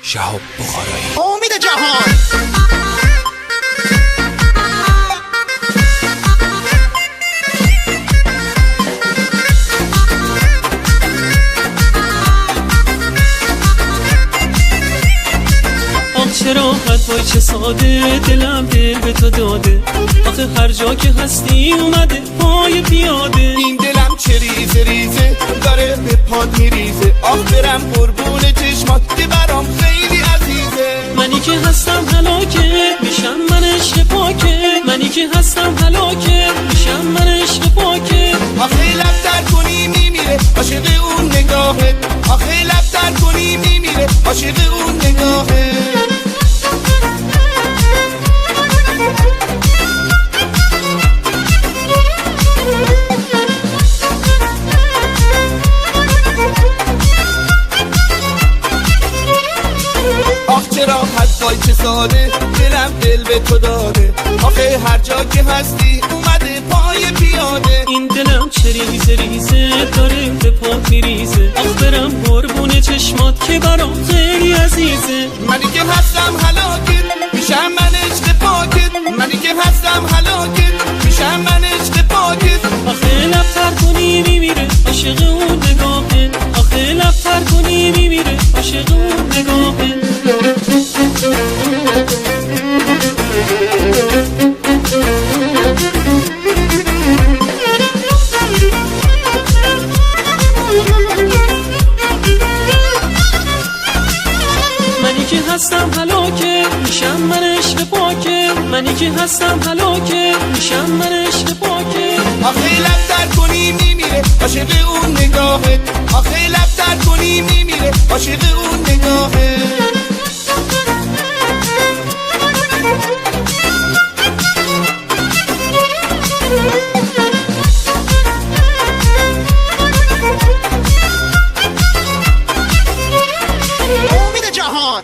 شهاب بخارایی. امید جهان. آخ چه راحت، وای چه ساده، دلم دل به تو داده. آخه هر جا که هستی اومده پای پیاده. این دلم چه ریزه ریزه داره به پاد میریزه. آخ برم قربون چشمات که برام خیلی عزیزه. منی که هستم هلاکه میشم من عشق پاکه. منی که هستم هلاکه میشم من عشق پاکه. آخه لب تر کنی میمیره عاشق اون نگاهت. آخه لب تر کنی میمیره عاشق اون نگاهت. آخ چه راحت، وای چه ساده، دلم دل به تو داده. آخه هر جا که هستی اومده پای پیاده. این دلم چه ریزه ریزه داره به پات میریزه. آخ برم قربون چشمات که برام خیلی عزیزه. منی که هستم هلاکت میشم من عشق پاکت. منی که هستم هلاکت میشم من عشق پاکت. آخه لب تر کنی میمیره عاشق اون نگاهه. آخه لب تر کنی میمیره عاشق اون نگاهه. منی که هستم هلاکه میشم من عشق پاکه. منی که هستم هلاکه میشم من عشق پاکه. آخه لب تر کنی میمیره عاشق اون نگاهت. آخه لب تر کنی میمیره عاشق اون نگاهت. امید جهان.